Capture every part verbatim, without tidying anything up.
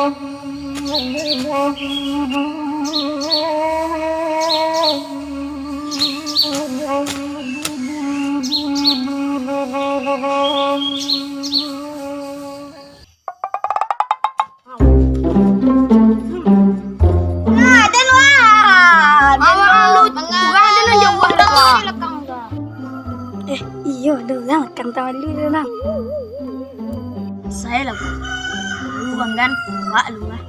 Nah, den, wah. Awak lu kurang, den, nan jauah dah. Eh, iyo, ado urang lakang tamalu tu, Bang. Sae lah, Bang. Lu, Bang, kan? Wak lu lah.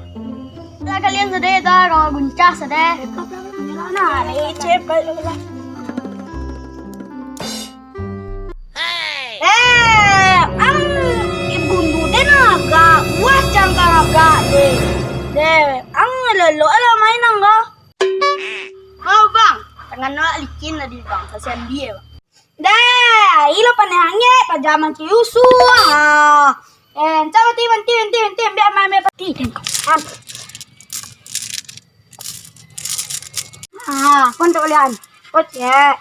Lah, kalian sadeh dah, kalau guncah sadeh. Nah, ni cepet lu lah. Eh, ang ibundu den agak, buah cangkang agak deh. Deh, ang lelok lah main ang kah? Oh, Bang, tangan awak licin tadi, Bang. Kasihan dia, Bang. Deh, ilo paneh angek, pajaman ciusu. Ah. Eh, encak mati, mati, mati, mati, ambiak, ambiak, ambiak. Ti, den, kau. Am. Ah, pun tak boleh, An. Kau cek.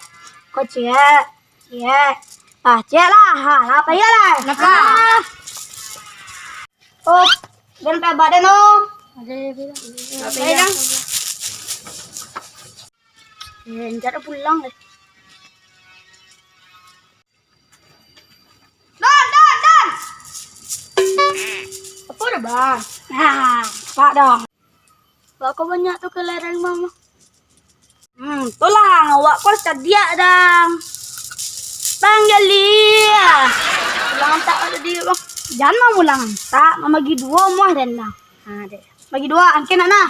Kau cek. Ciek. Ah, ciek lah. Ha, lah, payah lah. Kenapa? Ah. Oh, den pai abak den, oh. Pai, den. Eh, encak dah pulang, eh. Don, Don, Don! Apa dah, Bang? Ah, pak dong. Awak ko banyak tu ka lereng mah. Hmm, tu lah, awak ko cadiak, dang. Bang Jali. Pulang antak awak tadi, Bang. Jan mamulang antak, mambagi duo muah den, dang. Ha, dek. Bagi duo, angke nak, nah.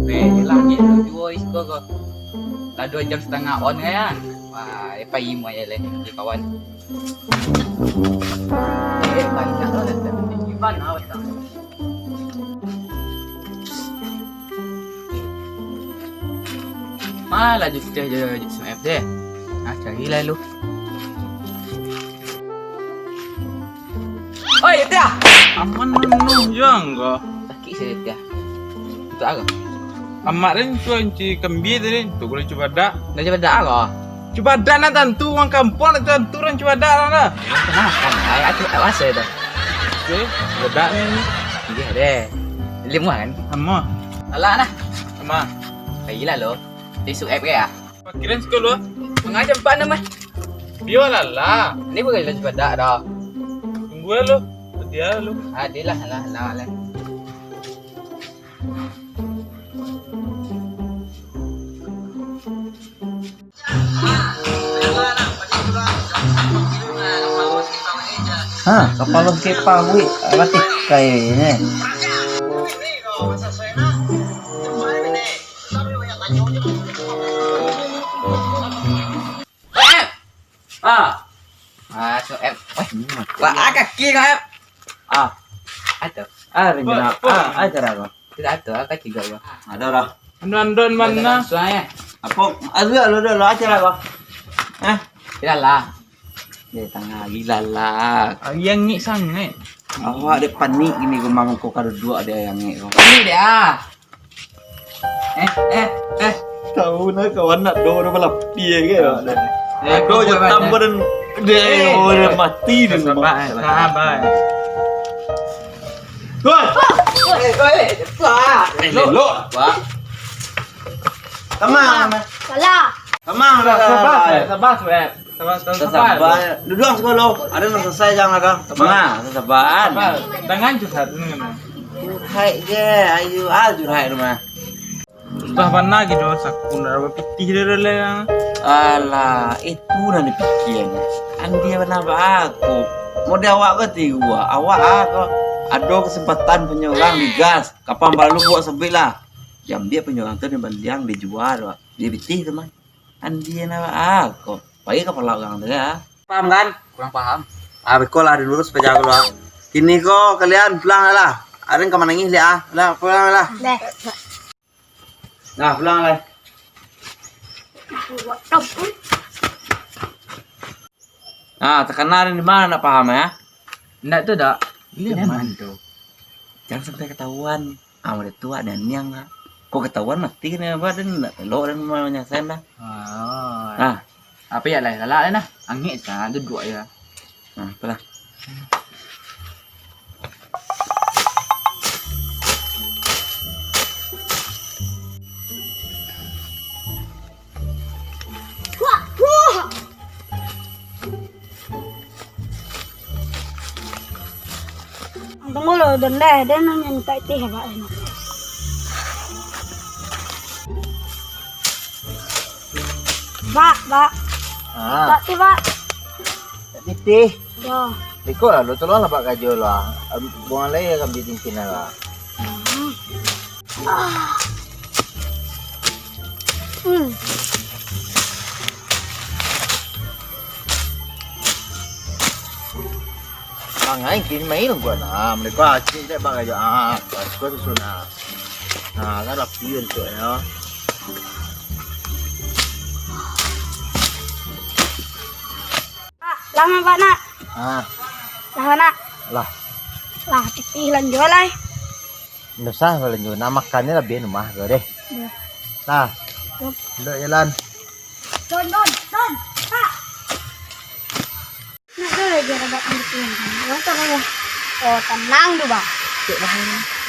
Weh, ilang je tu juo iko ko. Lah duo jam satangah on kan. Wah, eh, pai imo je leh, di kawan. Eh, banyak lah, dah tinggi ban awak tak. Malah juteh jo, jo Sueb deh. Ah, carilah lu. Oi, Tia. Aman, aman, jang ko. Sakik sajo, Tia. Untuk apa? Amak den tu anci kambia tadi, tu kalau cubadak. Dah cubadak apa? Cubadak nak tantu, urang kampuang nak tantu, urang cubadak lah dah. Kenapa? Ai, aku tak rasa dah. Oke, cubadak ni. Iya deh. Lima kan? Sama. Alah nah. Sama. Pailah lo. Di Sueb ke ya? Pakiran sikit lu. Mangaja empat nama. Bialah lah. Ni bukan jelas badak dah. Tunggu lu. Dia lu. Adilah lah, lah, lah. Ha, kapalo kepa wik, batik kai ni. Ah. Ah, so, eh, wah, kaki kau, eh. Ah. Ada. Ah, rencana. Ah, acara apa? Tidak ada, kaki gak gua. Ada lah. Andon-andon mana? Suai, eh. Apa? Ada, ada, ada, ada acara apa? Eh? Tidak lah. Dia tangah gila lah. Ari angek sangaik. Awak dek panik gini, kemang ko ka duduak dek ari angek ko. Panik dek ah. Eh, eh, eh. Tahu nah kawan nak do do balapia ke. Eh, do je tambah dan dia, eh, oh, dia mati dulu. Sabar, eh, sabar. Wah. Eh, eh, eh, elok. Wah. Tamang. Salah. Tamang, sabar, sabar, sabar. Sabar, sabar, sabar. Sabar. Duduak siko lo. Ada nan selesai jangan ada. Sabar. Nah, sabar. Sabar. Jangan curhat, jangan. Curhat je, ayo, ah, curhat rumah. Susah bana gitu, saku ndak ada pitih dia dah lah. Alah, itu nan dipikian. Andia bana ba aku. Model awak ko tigo, awak ah ko. Ado kesempatan punyo urang digas, kapan balu buat sebik lah. Diambiak punyo urang tu, dibaliang, dijual, Wak. Di pitih tu mah. Andia na, ah, ko. Pai ka pala urang tu, ah. Paham, kan? Kurang paham. Ah, beko lah, dilurus paja ko lah. Kini ko kalian pulang lah. Ada nan ka manangih liak, ah. Lah, pulang lah. Deh. Nah, pulang lah. Nah, takana di mana nak paham, ya? Ndak tu, dak? Iya, man tu. Jangan sampai ketahuan. Ah, udah tua dan niang lah. Kok ketahuan mati kan ya, Abah, dan ndak elok dan mau nyasar dah. Ah. Nah. Apa ya lah, lalak lah nah. Angek sa, duduak ya. Nah, apalah. Wah, wah. Tunggu lo, dendeh, den nanya mintak teh, Bak. Bak, Bak. Ah. Bak teh, Bak. Mintak teh. Yo. Iko lah, lo tolong lah, Bak, karajo lo, ah. Am, buang lai, ambiak cincin lah, Bak. Hmm. Ah. Hmm. Mangai kini main gua nah. Mereka acik dek bang aja. Ah, bagus susun nah. Nah, kan rapi untuknya. Pak, lama, Pak, nak? Ah. Lah, nak? Lah. Lah, pitih lanjut lah. Ndak usah balanjo. Nah, makannyo labiah rumah ko deh. Yo. Nah. Yo. Ndak jalan. Don, don, don. Pak. Nak tu lagi ada batang di sini. Yo, tak apa. Oh, tenang tu, Bang. Cek dah.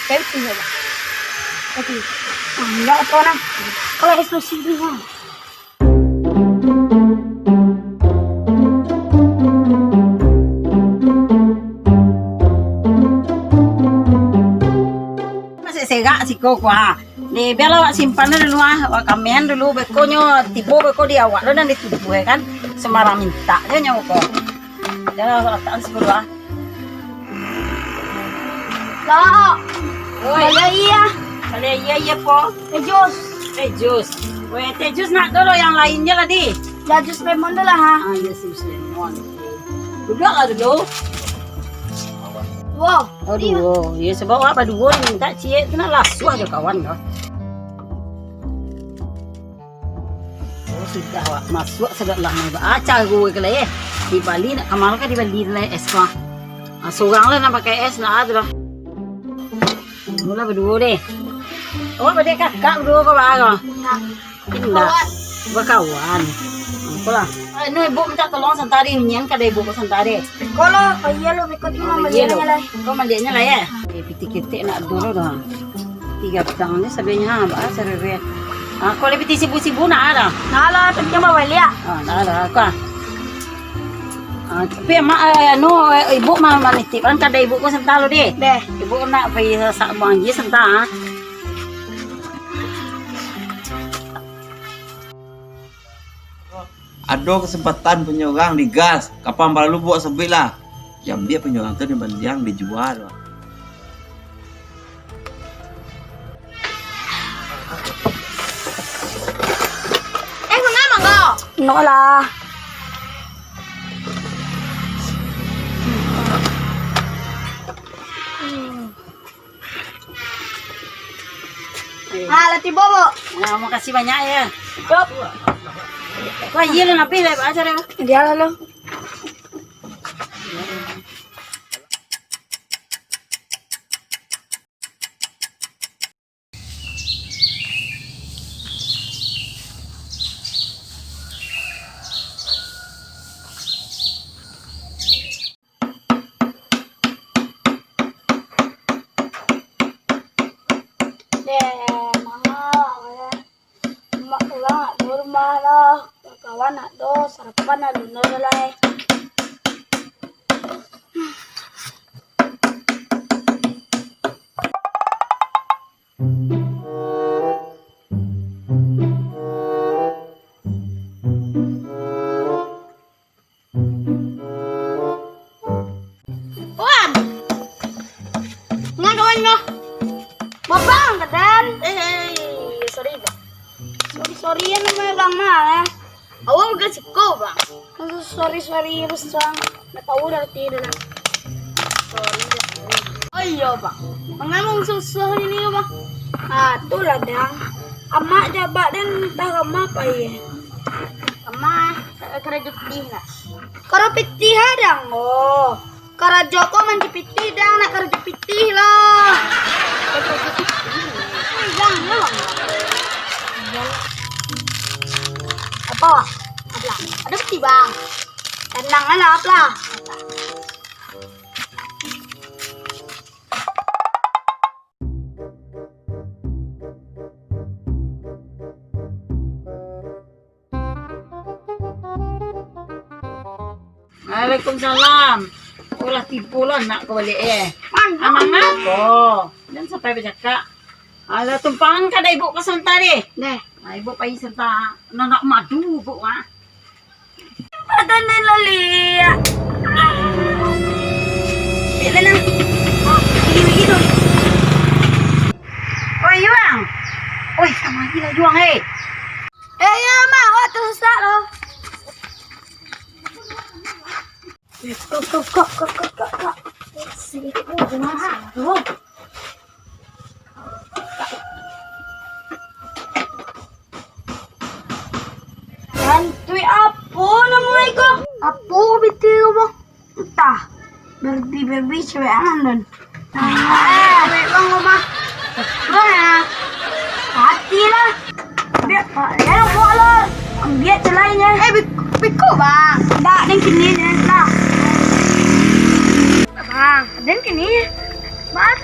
Saya tunggu, Bang. Oke. Nah, enggak apa, nah. Kalau eksplosif tu, Bang. Masih serak siko ko, ha. Ni, biarlah awak simpan dulu, ha. Awak kamean dulu, bekonyo tibo beko di awak tu nan dituduh, eh, kan. Sembarang minta je nyo ko. Biarlah awak latakan siko dulu, ha. Lah. Oi. Baliak aia. Baliak aia, aia po? Teh jus. Teh jus. Weh, teh jus nak dulu, yang lain je lah, di. Ya, jus lemon tu lah, ha. Ah, ya, jus lemon. Duduak lah dulu. Wow. Aduh, ya, sebab apa duo ni minta ciek tu nak lasuah je kawan tu. Oh, sudah, wak. Masuak sadok lamo, wak. Ah, caro ke lah, eh. Di Bali nak ka ma ka di Bali lah, es mah. Ah, surang lah nak pakai es, nak ado lah. Mula baduo deh. Awak badek kakak baduo ko, Bang? Indak. Bakawan. Apolah. Anu, ibu minta tolong santa deh, nyian ka dek ibu ko santa deh. Ko lo, ko iyo lo, beko tu mah baliaknyo lah. Ko baliaknyo lah, ya? Eh, pitih ketek nak dulu dah. Tigo batang ni sabanyak, ha, baa carewek. Ah, kalau pitih sibu-sibu nak ado? Nak lah, tapi kan babaliak. Ah, nak ado, aku ah. Ah, tapi mak, eh, anu, eh, ibu mah manitipkan ka dek ibu ko santa lo deh. Deh. Ibu nak pai sasak buang je santa, ah. Ado kasempatan punyo urang digas, kapan paralu buek sabuik lah. Jan ambiak punyo urang tu dibandiang, dijua tu. Eh, manga, manga? Nok lah. Ah, lah tibo, Bu. Nah, makasih banyak ya. Yup. Wah, iya lah, Napi, lah, Pak Azhar, ya. Dia lah, lo. Deh, manga, eh. Mak urang nak di rumah lah. Kawan nak do, sarapan nak luno lah, eh. Wan! Nga kawan ko? Babang, kadan. Eh, eh, sorry, Bang. Sorry, sorry, ya, namanya Bang mah, eh. Awak bukan siko, Bang. Sorry, sorry, terus terang. Nggak tahu dah arti itu, lah. Sorry, sorry. Oh iya, Bang. Manga susu ini, Bang? Ah, tu lah, Dang. Amak jabak dan entah kama apa iya. Kama, karajo pitih lah. Karajo pitih, ah, Dang. Oh. Karajo ko manci pitih, Dang, nak karajo pitih lah. Karajo pitih. Dang, yo. Apa, Wak? Ado piti, Bang. Tanang lah, lah. Waalaikumsalam. Oh, lah tibo lah anak ko baliak, eh. Manga? Amangan ko. Jan sampai bacakak. Alah, tumpang ka dek ibu ka santa deh. Deh. Nah, ibu pai santa. Nak madu, ibu, ah. Badan den laliak. Biak lah, nah. Gigi-gigi tu. Oi, Yuang. Oi, kamari lah, Yuang, eh. Eh, yo, Mak, awak tu rusak lo. Kok, kok, kok, kok, kok, kok, kok. Sini, kok, kok, kok. Hantu apo namo iko? Apo piti ko, Bang? Antah. Berarti baby cewek anan, Don. Ah, cewek Bang, Bang. Bang, ya. Hati lah. Biak, ya, buat lo. Ambiak celainyo. Eh, bik-, biko, Bang. Ndak, den kini, den lah. Bang, den kini. Bang.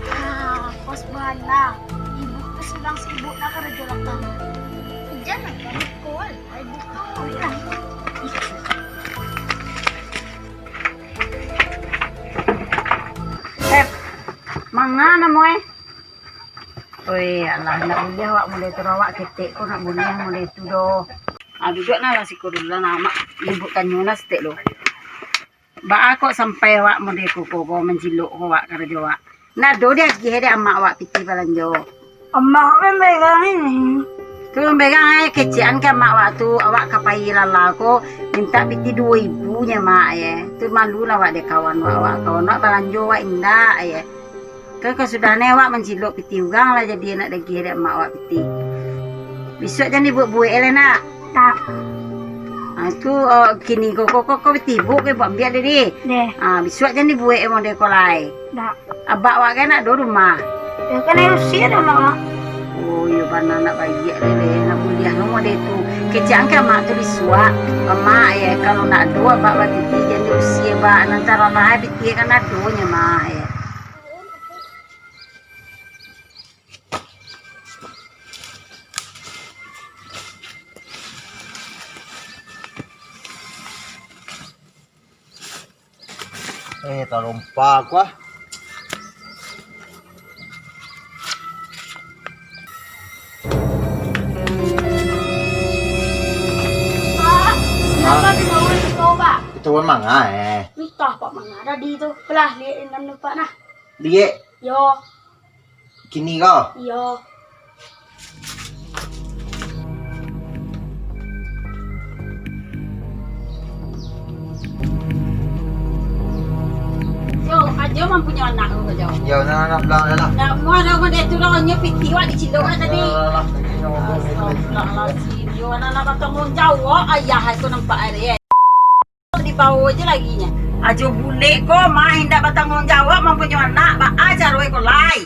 Ah, bos bana. Ibu tu sadang sibuk nak karajo lapangan. Hujan aja, Nikol. Ibu tu, ya. Eh, manga namo, eh? Oi, alah, ndak buliah awak model tu, awak ketek ko ndak buliah model tu doh. Ah, duduak nah lah siko dulu lah, nah, Mak. Ibu tanyo nah saketek lo. Baa kok sampai awak model ko, ko, ko mancilok ko awak karajo awak. Ndak ado diagiah dek amak awak piti balanjo. Amak awak membegang ini. Tu membegang, eh, kecek an ka amak awak tu, awak ka pai lala ko, mintak piti duo ribu nyo, Mak, eh. Tu malu lah awak dek kawan awak, awak kawan awak balanjo awak indak, eh. Kan kok sudah ne awak mancilok piti urang lah, jadi nak diagiah dek amak awak piti. Bisuak jan dibuek-buek lai nak. Tak. Ah, tu, oh, kini ko, ko, ko, ko piti ibu ko ibu ambiak tadi. Deh. Ah, bisuak jan dibuek model ko lai. Tak. Abak awak kan nak do rumah. Ya kan, harus siap dulu, Mak. Oh, iyo bana nak baiak deh, nak buliah lo model tu. Kecek an ka amak tu bisuak. Amak, ya, kalau nak do abak batiti jan diusia, bak nan caro lah piti kan ado nyo, Mak, ya. Eh, talompa aku ah. Pak, kenapa di bawah itu, Pak? Itu manga, eh. Entah, Pak, manga tadi tu. Pelah, liek inam tu, Pak, nah. Liek? Yo. Kini ko? Iyo. Yo, ajo mampunyo anak ko, Jo. Yo, nah, nah, pulang dah lah. Ndak muah dah, model tu lah, nyo piti wak dicilok kan tadi. Dah, dah, dah. Astagfirullahalazim. Yo, anak-anak batanggung jawab, ayah ko nampak ari, eh. Dibawo je lagi nyo. Ajo bulek ko mah indak batanggung jawab mampunyo anak, baa caro iko lai?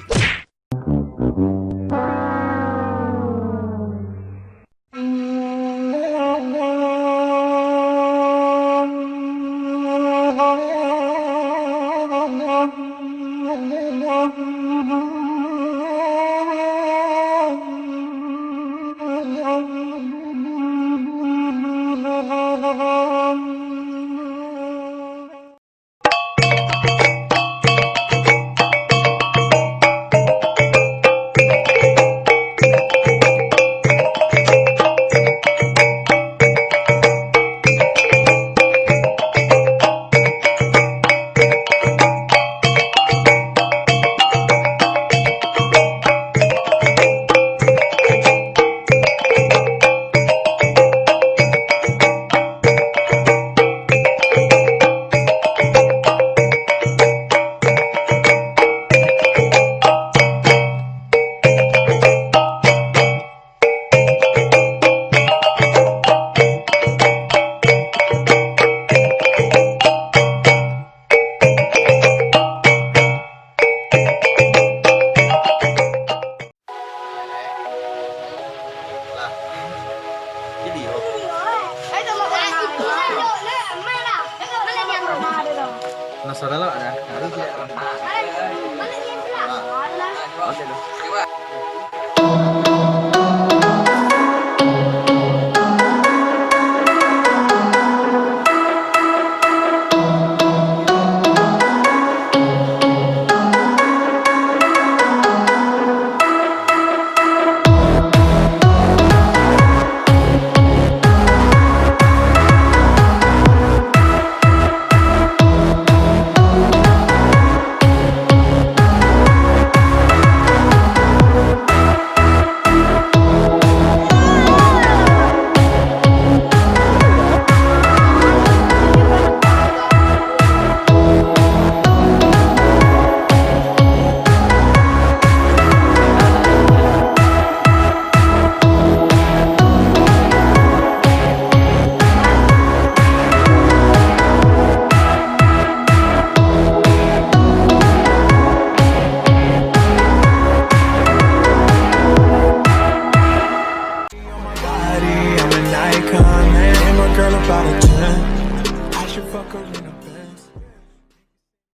They come and hit my girl about a ten. I should fuck her in a bed.